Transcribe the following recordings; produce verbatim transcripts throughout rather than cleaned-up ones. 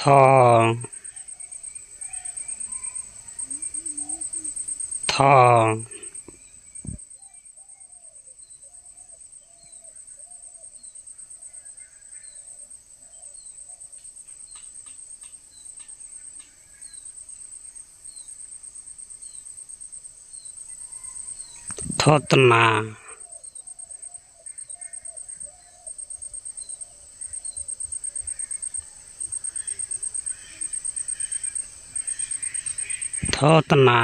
ᱛᱷᱚ, ᱛᱷᱚ᱾ ᱛᱷᱚᱛᱱᱟ᱾ ᱛᱷᱚᱛᱱᱟ᱾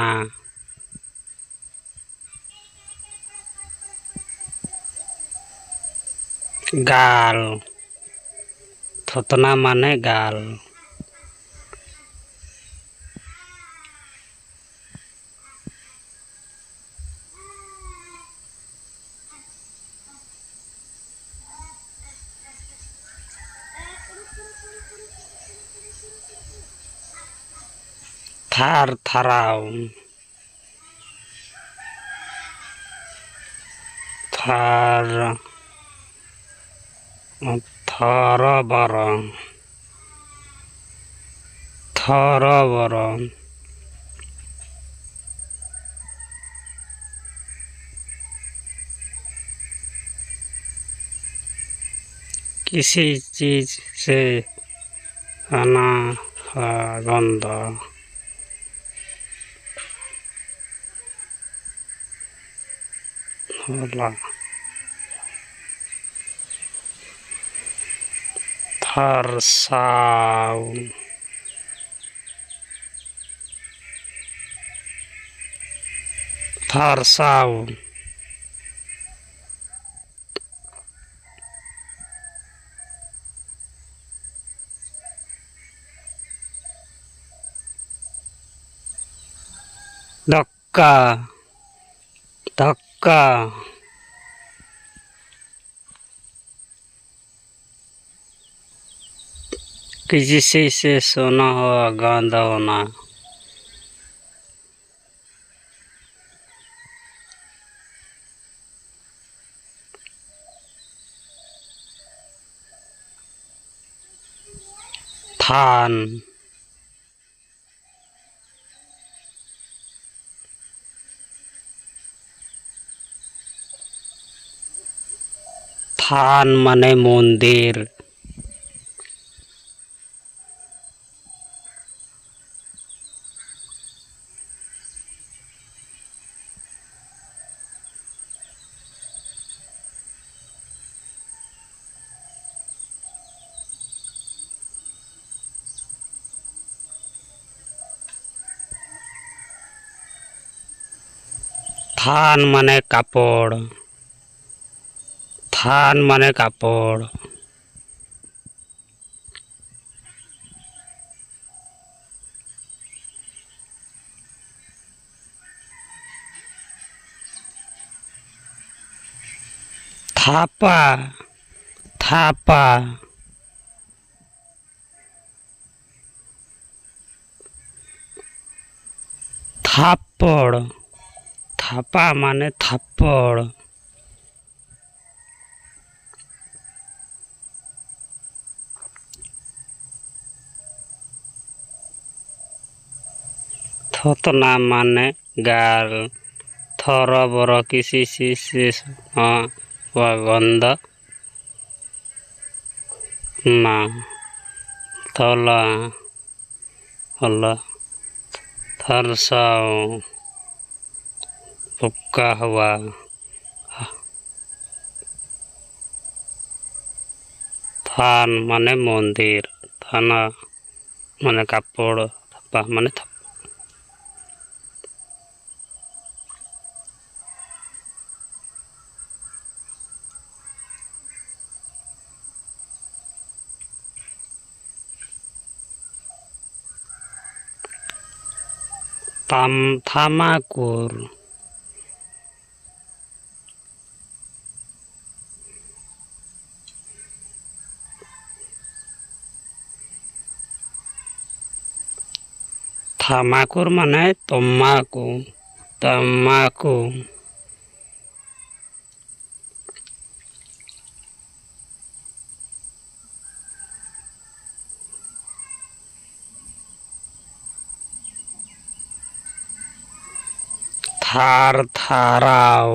ᱜᱟᱞ᱾ ᱛᱷᱚᱛᱱᱟ ᱢᱟᱱᱮ ᱜᱟᱞ᱾ ᱛᱷᱟᱨ ᱛᱷᱟᱨᱟᱣ᱾ ᱛᱷᱟᱨ, ᱛᱷᱟᱨᱟ ᱵᱟᱨᱟ, ᱛᱷᱟᱨᱟ ᱵᱟᱨᱟ᱾ ᱠᱤᱥᱤ ᱪᱤᱡᱽ ᱥᱮ ᱦᱟᱱᱟ ᱦᱟ ᱜᱚᱱᱫᱟ᱾ ᱦᱚᱞᱟ᱾ ᱛᱷᱟᱨᱥᱟᱣ᱾ ᱛᱷᱟᱨᱥᱟᱣ᱾ ᱫᱷᱟᱠᱠᱟ, ᱫᱷᱟᱠᱠᱟ᱾ ᱠᱤᱡᱤᱥᱤ ᱥᱮ ᱥᱚᱱᱟ ᱦᱚ ᱜᱟᱸᱫᱟᱣᱱᱟ᱾ ᱛᱷᱟᱱ᱾ ᱛᱷᱟᱱ ᱢᱟᱱᱮ ᱢᱚᱱᱫᱤᱨ᱾ ᱛᱷᱟᱱ ᱢᱟᱱᱮ ᱠᱟᱯᱚᱲ᱾ ᱛᱷᱟᱱ ᱢᱟᱱᱮ ᱠᱟᱯᱚᱲ᱾ ᱛᱷᱟᱯᱟ, ᱛᱷᱟᱯᱟ᱾ ᱛᱷᱟᱯᱯᱚᱲ, ᱛᱷᱟᱯᱟ ᱢᱟᱱᱮ ᱛᱷᱟᱯᱯᱚᱲ᱾ ᱛᱷᱚᱛᱱᱟ ᱢᱟᱱᱮ ᱜᱟᱞ᱾ ᱛᱷᱚᱨᱚ ᱵᱚᱨᱚ ᱠᱤᱥᱤ ᱥᱤᱥ ᱥᱤᱥ ᱦᱚᱸ ᱣᱟ ᱜᱚᱱᱫᱚ ᱢᱟ᱾ ᱛᱷᱚᱞᱟ ᱦᱚᱞᱟ ᱛᱷᱟᱨᱥᱟᱣ ᱯᱚᱠᱠᱟ ᱦᱟᱣᱟ᱾ ᱛᱷᱟᱱ ᱢᱟᱱᱮ ᱢᱚᱱᱫᱤᱨ, ᱛᱷᱟᱱᱟ ᱢᱟᱱᱮ ᱠᱟᱯᱚᱲ, ᱛᱷᱟᱯᱟ ᱢᱟᱱᱮ ᱛᱷᱟᱯᱟ᱾ ᱛᱟᱢ-, ᱛᱷᱟᱢᱟᱠᱩᱨ᱾ ᱛᱷᱟᱢᱟᱠᱩᱨ ᱢᱟᱱᱮ ᱛᱚᱢᱟᱠᱩ, ᱛᱟᱢᱟᱠᱩ᱾ ᱛᱷᱟᱨ ᱛᱷᱟᱨᱟᱣ,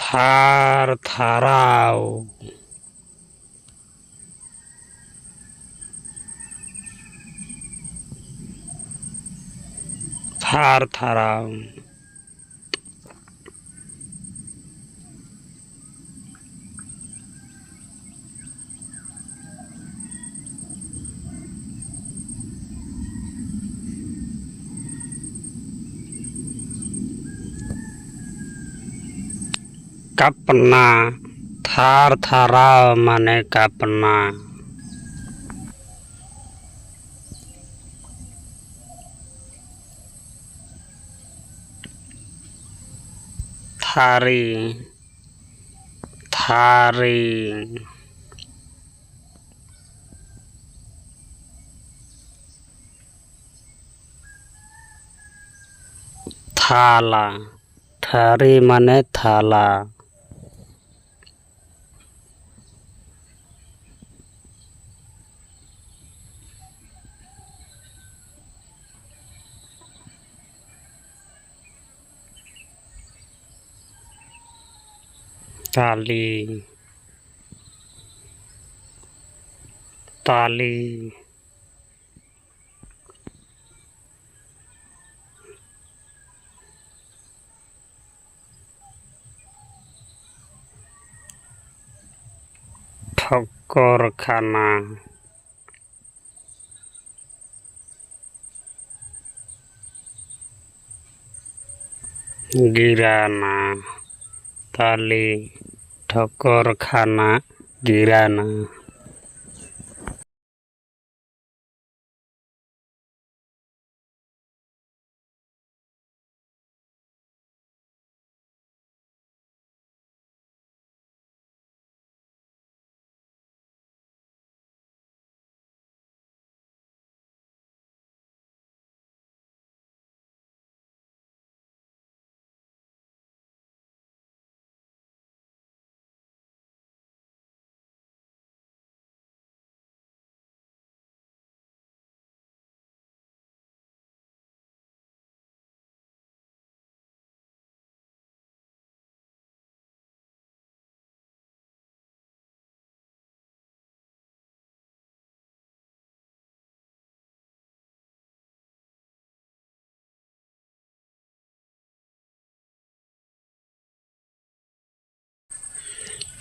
ᱛᱷᱟᱨ ᱛᱷᱟᱨᱟᱣ᱾ ᱛᱷᱟᱨ ᱛᱷᱟᱨᱟᱣ᱾ ᱠᱟᱯᱱᱟ, ᱛᱷᱟᱨ ᱛᱷᱟᱨᱟᱣ ᱢᱟᱱᱮ ᱠᱟᱯᱱᱟ᱾ ᱛᱷᱟᱹᱨᱤ, ᱛᱷᱟᱹᱨᱤ᱾ ᱛᱷᱟᱞᱟ, ᱛᱷᱟᱹᱨᱤ ᱢᱟᱱᱮ ᱛᱷᱟᱞᱟ᱾ ᱛᱟᱞᱤ, ᱛᱟᱞᱤ᱾ ᱴᱷᱚᱠᱚᱨ ᱠᱷᱟᱱᱟ᱾ ᱜᱤᱨᱟᱱᱟ, ᱛᱟᱞᱤ, ᱴᱷᱚᱠᱚᱨ ᱠᱷᱟᱱᱟ, ᱜᱤᱨᱟᱱᱟ᱾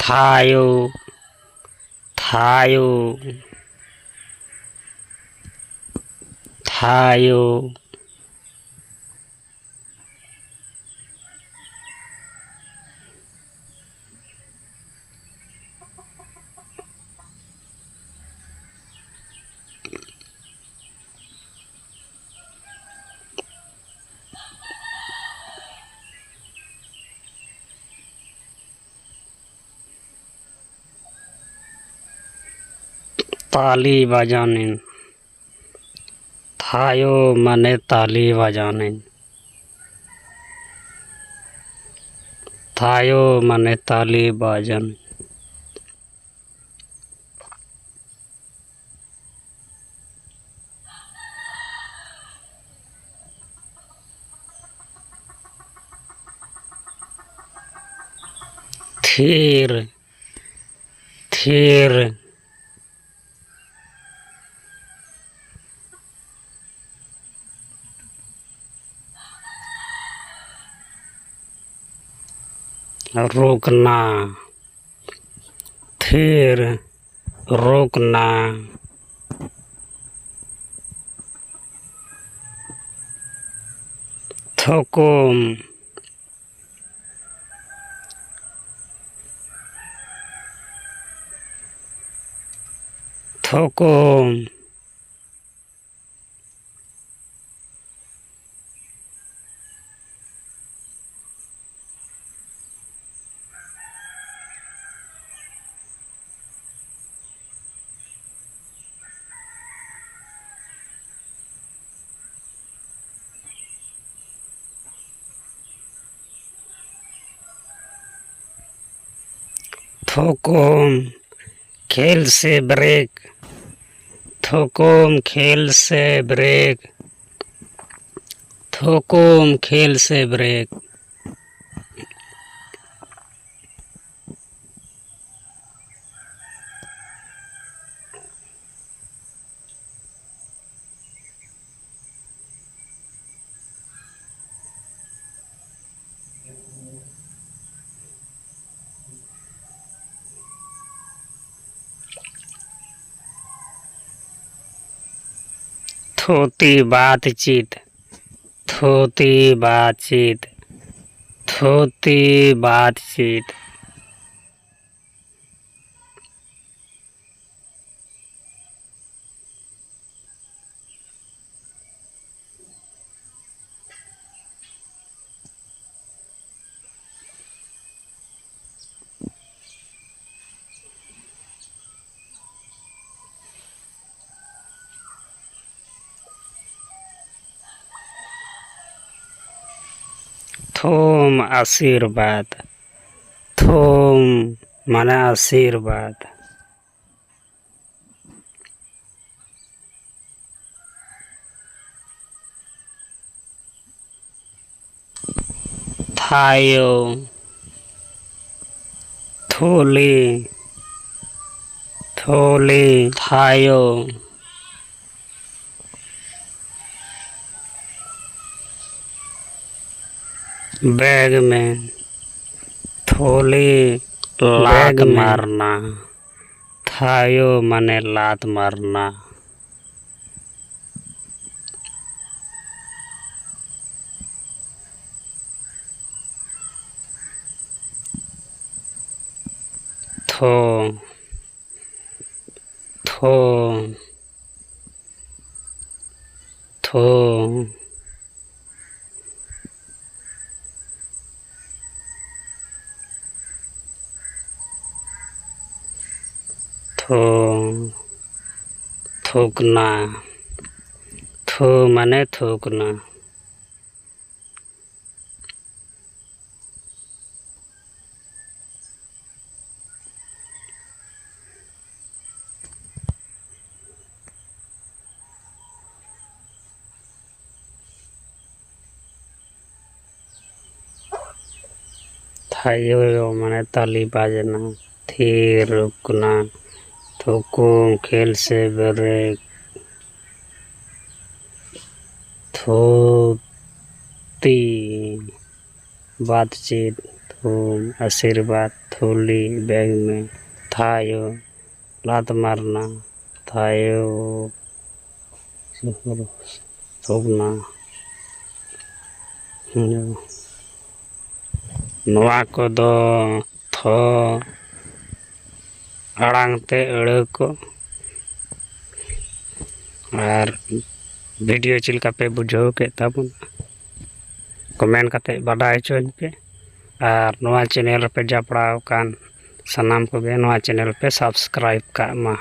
ᱛᱷᱟᱭᱚ, ᱛᱷᱟᱭᱚ, ᱛᱷᱟᱭᱚ᱾ ᱛᱟᱞᱤ ᱵᱟᱡᱟᱱᱤᱱ᱾ ᱛᱷᱟᱭᱚ ᱢᱟᱱᱮ ᱛᱟᱞᱤ ᱵᱟᱡᱟᱱᱤᱱ᱾ ᱛᱷᱟᱭᱚ ᱢᱟᱱᱮ ᱛᱟᱞᱤ ᱵᱟᱡᱟᱱᱤᱱ᱾ ᱛᱷᱤᱨ, ᱛᱷᱤᱨ᱾ ᱨᱩᱠᱱᱟ, ᱛᱷᱤᱨ, ᱨᱩᱠᱱᱟ᱾ ᱛᱷᱩᱠᱩᱢ, ᱛᱷᱩᱠᱩᱢ᱾ ᱛᱷᱩᱠᱩᱢ, ᱠᱷᱮᱞ ᱥᱮ ᱵᱨᱮᱠ᱾ ᱛᱷᱩᱠᱩᱢ, ᱠᱷᱮᱞ ᱥᱮ ᱵᱨᱮᱠ᱾ ᱛᱷᱩᱠᱩᱢ, ᱠᱷᱮᱞ ᱥᱮ ᱵᱨᱮᱠ᱾ ᱛᱷᱩᱛᱤ ᱵᱟᱫ ᱪᱤᱛ, ᱛᱷᱩᱛᱤ ᱵᱟᱫ ᱪᱤᱛ, ᱛᱷᱩᱛᱤ ᱵᱟᱫ ᱪᱤᱛ᱾ ᱛᱷᱩᱢ, ᱟᱥᱤᱨᱵᱟᱫᱽ᱾ ᱛᱷᱩᱢ ᱢᱟᱱᱮ ᱟᱥᱤᱨᱵᱟᱫᱽ᱾ ᱛᱷᱟᱭᱚ, ᱛᱷᱩᱞᱤ, ᱛᱷᱩᱞᱤ, ᱛᱷᱟᱭᱚ᱾ ᱵᱮᱜᱽ ᱢᱮ, ᱛᱷᱩᱞᱤ, ᱞᱟᱛ ᱵᱮᱜᱽ ᱢᱮ᱾ ᱢᱟᱨᱱᱟ᱾ ᱛᱷᱟᱭᱚ ᱢᱟᱱᱮ ᱞᱟᱛ ᱢᱟᱨᱱᱟ᱾ ᱛᱷᱚ, ᱛᱷᱚ, ᱛᱷᱚ᱾ ᱛᱷᱩ, ᱛᱷᱩᱠᱱᱟ᱾ ᱛᱷᱩ ᱢᱟᱱᱮ ᱛᱷᱩᱠᱱᱟ᱾ ᱛᱷᱟᱭᱚ ᱢᱟᱱᱮ ᱛᱟᱹᱞᱤ ᱵᱟᱡᱽᱱᱟ, ᱛᱷᱤᱨ ᱨᱩᱠᱱᱟ, ᱛᱷᱩᱠᱩᱢ ᱠᱷᱮᱞ ᱥᱮ ᱵᱨᱮᱠ, ᱛᱷᱩᱛᱤ ᱵᱟᱫᱪᱤᱛ, ᱛᱷᱩᱢ, ᱟᱥᱤᱨᱵᱟᱫᱽ, ᱛᱷᱩᱞᱤ, ᱵᱮᱜᱽ ᱢᱮ, ᱛᱷᱟᱭᱚ, ᱞᱟᱛ ᱢᱟᱨᱱᱟ, ᱛᱷᱟᱭᱚ, ᱥᱚᱵᱱᱟ᱾ ᱱᱚᱣᱟ ᱠᱚᱫᱚ ᱛᱷᱚ ᱟᱲᱟᱝ ᱛᱮ ᱟᱹᱲᱟᱹ ᱠᱚ᱾ ᱟᱨ ᱵᱷᱤᱰᱤᱭᱳ ᱪᱮᱫ ᱞᱮᱠᱟ ᱯᱮ ᱵᱩᱡᱷᱟᱹᱣ ᱠᱮᱫ ᱛᱟᱵᱚᱱᱟ, ᱠᱚᱢᱮᱱᱴ ᱠᱟᱛᱮ ᱵᱟᱰᱟᱭ ᱦᱚᱪᱚᱧ ᱯᱮ᱾ ᱟᱨ ᱱᱚᱣᱟ ᱪᱮᱱᱮᱞ ᱨᱮᱯᱮ ᱡᱟᱯᱲᱟᱣ ᱟᱠᱟᱱ ᱥᱟᱱᱟᱢ ᱠᱚᱜᱮ ᱱᱚᱣᱟ ᱪᱮᱱᱮᱞ ᱯᱮ ᱥᱟᱵᱥᱠᱨᱟᱭᱤᱵᱽ ᱠᱟᱜ ᱢᱟ᱾